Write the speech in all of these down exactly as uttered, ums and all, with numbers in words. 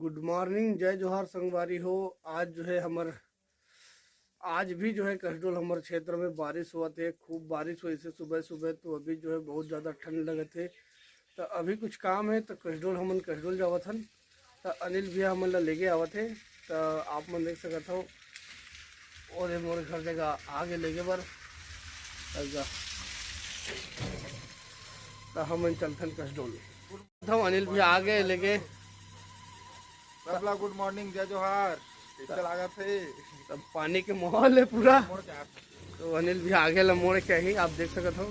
गुड morning, जय जोहार संगवारी हो। आज जो है हमर, आज भी जो है कसडोल हमर क्षेत्र में बारिश होवत हे, खूब बारिश होइस हे सुबह सुबह, तो अभी जो है बहुत ज़्यादा ठंड लगत हे। तो अभी कुछ काम है तो कसडोल, हमन कसडोल जावत हन, तो अनिल भैया हमन ला लेके आवत हे। तो आप मन देख सकत हो, ओरे मोर घर जगह आगे लेके बर, तो हमन चलथन कसडोल। तो अनिल भैया आगे लेके। सबला गुड मॉर्निंग, जय जोहार। कैसे लागत हे? सब पानी के माहौल है पूरा। मोड़ के हाथ। तो अनिल भैया आगे ला मोड़ के ही आप देख सकत हो।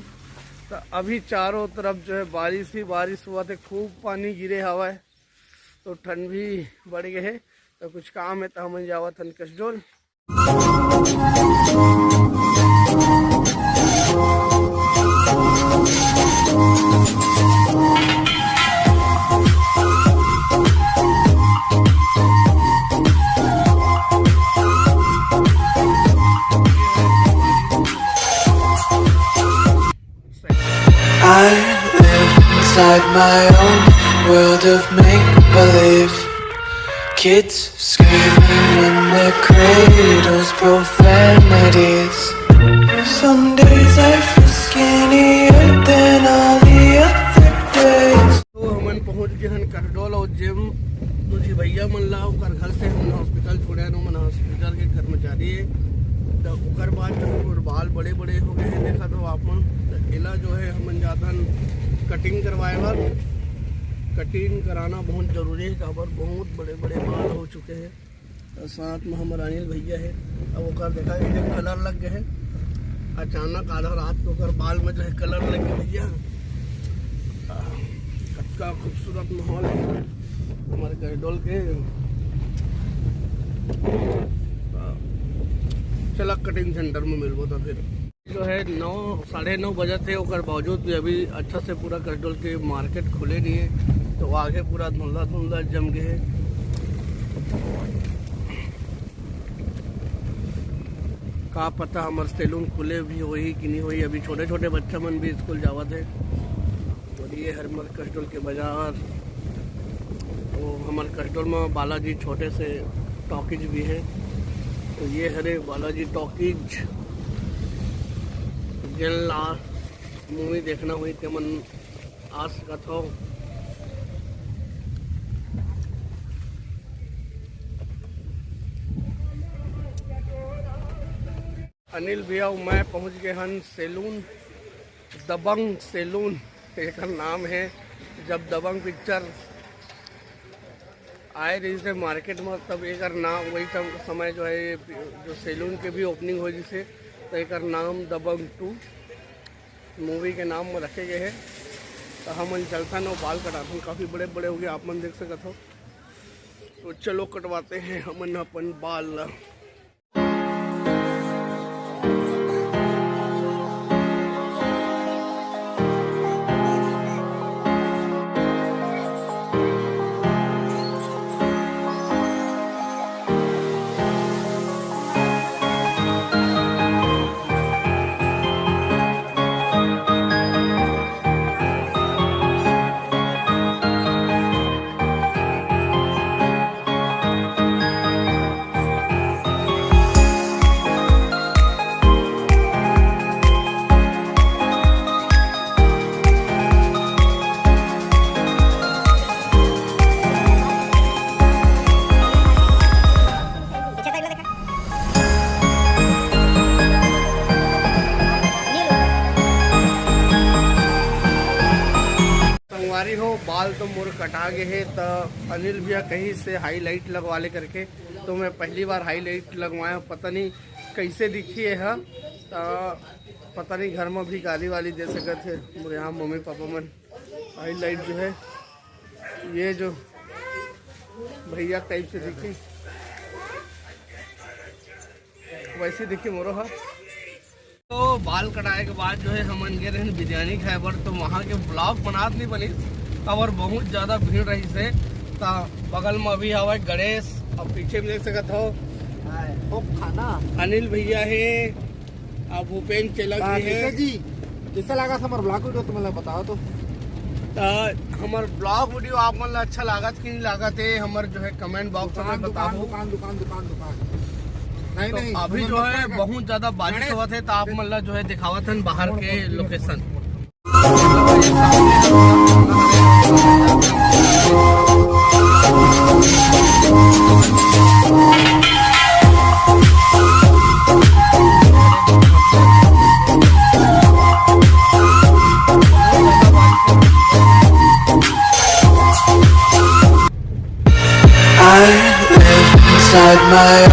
तो अभी चारों तरफ जो है बारिश ही बारिश होवत हे, खूब पानी गिरे हवय, तो ठंड भी बढ़ गए है। तो कुछ काम है तो हमन जावत हन Kasdol. I live inside my own world of make-believe. Kids screaming in their cradles, profanities. Some days I feel skinnier than all the other days. तो हमन पहुंच गए हन कसडोल, और जेम दो जी भैया मन ला ओकर घर से हमन हॉस्पिटल छोड़े हन, ओमन हॉस्पिटल के कर्मचारी है। तो ओकर बाद जो है मोर बाल बड़े बड़े हो गए हैं, देखा तो आप मन। तो एला जो है हमन जाथन कटिंग करवाए बर। कटिंग कराना बहुत जरूरी है, काबर बहुत बड़े बड़े बाल हो चुके हैं। तो साथ में हमर अनिल भैया है। अब ओकर देखा, ये जो कलर लग गए है, अचानक आधा रात को ओकर बाल में जो है कलर लग गए भैया। आ, कतका खूबसूरत माहौल है हमारे कहडोल के। आ, चला कटिंग सेंटर में मिलबो तो फिर। जो है नौ, साढ़े नौ बजे थे, ओकर बावजूद भी अभी अच्छा से पूरा कसडोल के मार्केट खुले नहीं है, तो आगे पूरा धुंधला धुंधला जम गए है। का पता हमर सैलून खुले भी होही कि नहीं होही। अभी छोटे छोटे बच्चा मन भी स्कूल जावत है। और ये हर हमर कसडोल के बाजार, तो हमर कसडोल में बालाजी छोटे से टॉकीज भी है। तो ये हरे बालाजी टॉकीज, जेन ला मूवी देखना हुई ते मन आ सकत हो। अनिल भैया अउ मैं पहुंच गए हन सैलून, दबंग सैलून एकर नाम है। जब दबंग पिक्चर आए रहिस हे मार्केट में, तब एकर नाम, वही सम-, समय जो है ये जो सैलून के भी ओपनिंग हो जिसे, तो एकर नाम दबंग टू मूवी के नाम में रखे गए हैं। तो हमन चलथन अउ बाल कटाथन, काफ़ी बड़े बड़े हो गए, आप मन देख सकत हो। तो चलो कटवाते हैं हमन अपन बाल ला। संगवारी हो, बाल तो मोर कटा गे हे, त अनिल भैया कहीं से हाईलाइट लगवा ले करके, तो मैं पहली बार हाईलाइट लगवाया हूँ। पता नहीं कैसे दिखी है, ह? त पता नहीं घर में भी गाली वाली दे सकत है मोर यहाँ मम्मी पापा मन। हाईलाइट जो है, ये जो भैया टाइप से दिखी, वैसे दिखी मोरो हा। तो बाल कटाए के बाद जो है हमन गे रहेन बिरयानी खाए बर, तो वहाँ के ब्लॉग बनात नहीं बनी, काबर बहुत ज़्यादा भीड़ रहिस हे। त बगल में अभी हवय गणेश, अब पीछे में देख सकत हो, ओ खाना। अनिल भैया है, अब भूपेन चेलक हाँ, भी है। कैसे जी, कैसा लगा था हमारा ब्लॉग वीडियो, तुम लोग बताओ तो। त हमर ब्लॉग वीडियो आप मन ला अच्छा लागत कि नहीं लागत है, हमर जो है कमेंट बॉक्स में बताओ। दुकान, दुकान, दुकान, दुकान। नहीं, तो नहीं, अभी जो है बहुत ज्यादा बारिश होवत है, तो आप मन ला जो है दिखावत हन बाहर के location. I live inside my